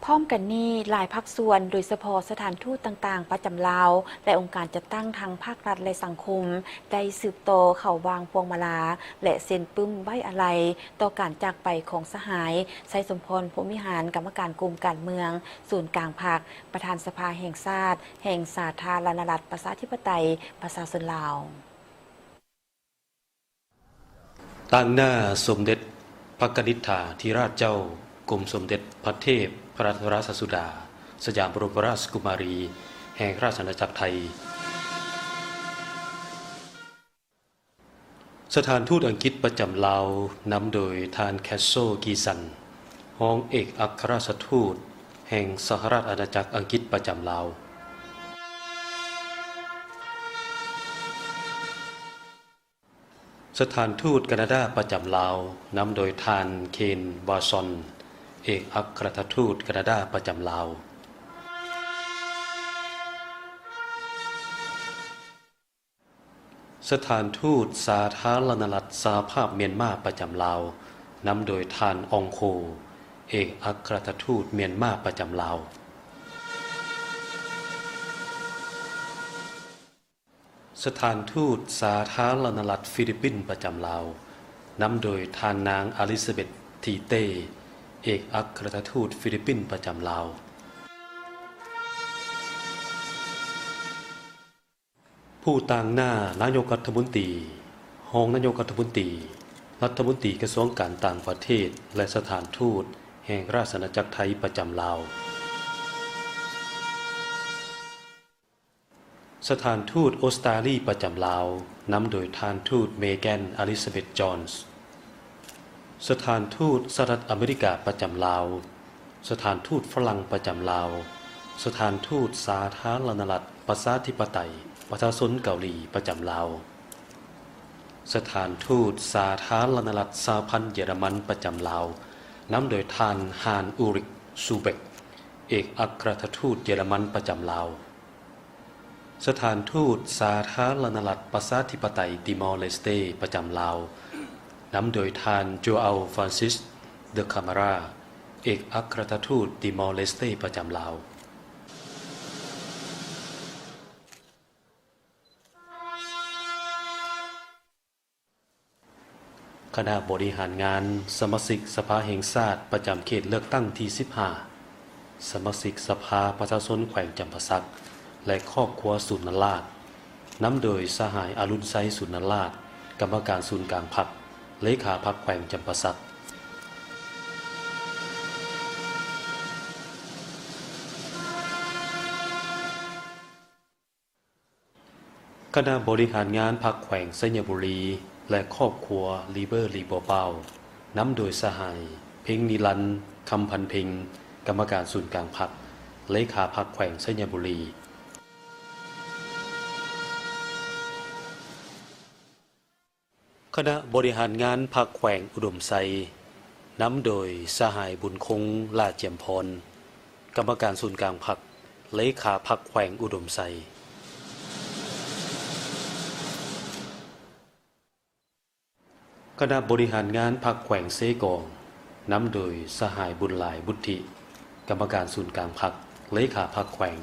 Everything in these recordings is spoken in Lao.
ພ້ອມກັນນີ້, ຫຼາຍພາກສ່ວນ, ໂດຍສະເພາະສະຖານທູດຕ່າງໆປະຈຳລາວ ແລະ ອົງການຈັດຕັ້ງທາງພາກລັດ ແລະ ສັງຄົມ ໄດ້ສືບຕໍ່ເຂົ້າວາງພວງມາລາ ແລະ ເຊັນປຶ້ມໄວ້ອາໄລຕໍ່ການຈາກໄປຂອງສະຫາຍ ໄຊສົມພອນ ພົມວິຫານ, ກຳມະການກົມການເມືອງ, ສູນກາງພັກ, ປະທານສະພາແຫ່ງຊາດ ແຫ່ງສາທາລະນະລັດ ປະຊາທິປະໄຕ ປະຊາຊົນລາວ. ຕາງໜ້າສົມເດັດພະກະນິດຖາທິລາດເຈົ້າ ກົມສົມເດັດພະເທບພະລັດຊະລາຊະສຸດາ ສະຫຍາມບໍລົມລາຊະກຸມາຣີ ແຫ່ງລາຊະອານາຈັກໄທ. ສະຖານທູດອັງກິດປະຈຳລາວ ນຳໂດຍທ່ານ ແຄດໂຊ ກີຊັນ ຮອງເອກອັກຄະລາຊະທູດແຫ່ງສະຫະລາຊະອານາຈັກອັງກິດປະຈຳລາວ. ສະຖານທູດການາດາປະຈຳລາວ ນຳໂດຍທ່ານ ເຄນ ວາຊອນ ເອກອັກຄະລັດຖະທູດການາດາປະຈຳລາວ. ສະຖານທູດສາທາລະນະລັດສະຫະພາບມຽນມາປະຈຳລາວ ນຳໂດຍທ່ານ ອອງ ໂຄ ເອກອັກຄະລັດຖະທູດມຽນມາປະຈຳລາວ. ສະຖານທູດສາທາລະນະລັດຟີລິບປິນປະຈຳລາວ ນຳໂດຍທ່ານນາງ ອາລິຊາເບັດ ທີເຕ້ ເອກອັກຄະລັດຖະທູດຟີລິບປິນປະຈຳລາວ. ຜູ້ຕາງໜ້ານາຍົກລັດຖະມົນຕີ, ຮອງນາຍົກລັດຖະມົນຕີ, ລັດຖະມົນຕີກະຊວງການຕ່າງປະເທດ ແລະ ສະຖານທູດແຫ່ງລາຊະອານາຈັກໄທປະຈຳລາວ. ສະຖານທູດອົດສະຕາລີປະຈຳລາວ ນຳໂດຍທ່ານທູດ ເມແກນ ອາລິຊາເບັດ ຈອນ. ສະຖານທູດສະຫະລັດອາເມລິກາປະຈຳລາວ, ສະຖານທູດຝຣັ່ງປະຈຳລາວ, ສະຖານທູດສາທາລະນະລັດປະຊາທິປະໄຕປະຊາຊົນເກົາຫຼີປະຈຳລາວ, ສະຖານທູດສາທາລະນະລັດສະຫະພັນເຢຍລະມັນປະຈຳລາວ, ນຳໂດຍທ່ານ ຮານ ອູຣິກ ຊູເບັກ ເອກອັກຄະລັດຖະທູດເຢຍລະມັນປະຈຳລາວ. ສະຖານທູດສາທາລະນະລັດປະຊາທິປະໄຕຕີມໍເລສເຕປະຈຳລາວ, ນຳໂດຍທ່ານ ໂຈອາວ ຟຣານຊິສ ເດຄາມາຣາ ເອກອັກຄະລັດຖະທູດຕີມໍເລສເຕປະຈຳລາວ. ຄະນະບໍລິຫານງານສະມາຊິກສະພາແຫ່ງຊາດປະຈຳເຂດເລືອກຕັ້ງທີສິບຫ້າ, ສະມາຊິກສະພາປະຊາຊົນແຂວງຈຳປາສັກ ແລະ ຄອບຄົວສຸນນະລາດ, ນຳໂດຍສະຫາຍ ອະລຸນໄຊ ສຸນນະລາດ, ກຳມະການສູນກາງພັກ, ເລຂາພັກແຂວງຈຳປາສັກ. ຄະນະບໍລິຫານງານພັກແຂວງໄຊຍະບູລີ ແລະ ຄອບຄົວລີເບີລີບົວເປົ່າ ນຳໂດຍສະຫາຍ ເພັງນິລັນ ຄຳພັນເພັງ, ກຳມະການສູນກາງພັກ, ເລຂາພັກແຂວງໄຊຍະບູລີ. ຄະນະບໍລິຫານງານພັກແຂວງອຸດົມໄຊ ນຳໂດຍສະຫາຍ ບຸນຄົງ ຫຼ້າຈຽມພອນ, ກຳມະການສູນກາງພັກ, ເລຂາພັກແຂວງອຸດົມໄຊ. ຄະນະບໍລິຫານງານພັກແຂວງເຊກອງ ນຳໂດຍສະຫາຍ ບຸນຫຼາຍ ບຸດທິ, ກຳມະການສູນກາງພັກ, ເລຂາພັກແຂວງ.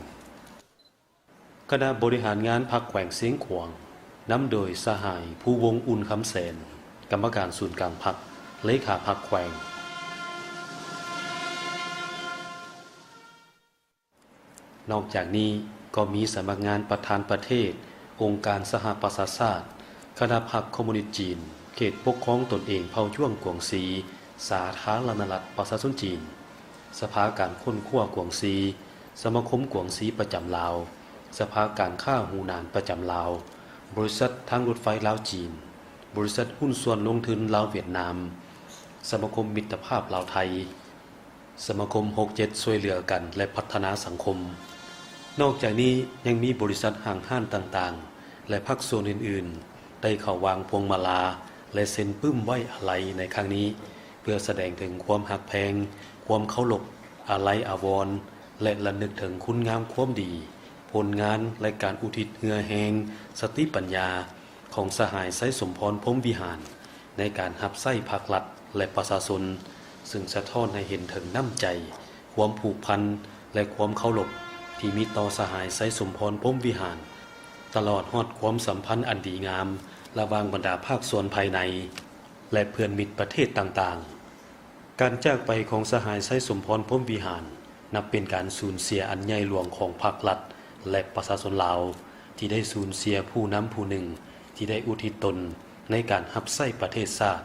ຄະນະບໍລິຫານງານພັກແຂວງຊຽງຂວາງ ນຳໂດຍສະຫາຍ ພູວົງ ອຸ່ນຄຳແສນ, ກຳມະການສູນກາງພັກ, ເລຂາພັກແຂວງ. ນອກຈາກນີ້ກໍມີສຳນັກງານປະທານປະເທດ, ອົງການສະຫະປະຊາຊາດ, ຄະນະພັກຄອມມູນິດຈີນ, ເຂດປົກຄອງຕົນເອງເຜົ່າຢວງກວາງຊີ, ສາທາລະນະລັດປະຊາຊົນຈີນ, ສະພາການຄົ້ນຄວ້າກວາງຊີ, ສະມາຄົມກວາງຊີປະຈຳລາວ, ສະພາການຄ້າຫູໜານປະຈຳລາວ, ບໍລິສັດທາງລົດໄຟລາວຈີນ, ບໍລິສັດຫຸ້ນສ່ວນລົງທຶນລາວຫວຽດນາມ, ສະມາຄົມມິດຕະພາບລາວໄທ, ສະມາຄົມຫົກເຈັດ ຊ່ວຍເຫຼືອກັນ ແລະ ພັດທະນາສັງຄົມ. ນອກຈາກນີ້ຍັງມີບໍລິສັດ, ຫ້າງຮ້ານຕ່າງໆ ແລະ ພາກສ່ວນອື່ນໆ ໄດ້ເຂົ້າວາງພວງມາລາ ແລະ ເຊັນປຶ້ມໄວ້ອາໄລໃນຄັ້ງນີ້ ເພື່ອສະແດງເຖິງຄວາມຮັກແພງ, ຄວາມເຄົາລົບ, ອາໄລອາວອນ ແລະ ລຳນຶກເຖິງຄຸນງາມຄວາມດີ, ຜົນງານ ແລະ ການອຸທິດເຫື່ອແຮງ, ສະຕິປັນຍາ ຂອງສະຫາຍ ໄຊສົມພອນ ພົມວິຫານ ໃນການຮັບໃຊ້ພັກລັດ ແລະ ປະຊາຊົນ, ຊຶ່ງສະທ້ອນໃຫ້ເຫັນເຖິງນ້ຳໃຈ ຄວາມຜູກພັນ ແລະ ຄວາມເຄົາລົບທີ່ມີຕໍ່ສະຫາຍ ໄຊສົມພອນ ພົມວິຫານ, ຕະຫຼອດຮອດຄວາມສຳພັນອັນດີງາມລະຫວ່າງບັນດາພາກສ່ວນພາຍໃນ ແລະ ເພື່ອນມິດປະເທດຕ່າງໆ. ການຈາກໄປຂອງສະຫາຍ ໄຊສົມພອນ ພົມວິຫານ ນັບເປັນການສູນເສຍອັນໃຫຍ່ຫຼວງຂອງພັກລັດ ແລະ ປະຊາຊົນລາວ ທີ່ໄດ້ສູນເສຍຜູ້ນຳຜູ້ໜຶ່ງທີ່ໄດ້ອຸທິດຕົນໃນການຮັບໃຊ້ປະເທດຊາດ.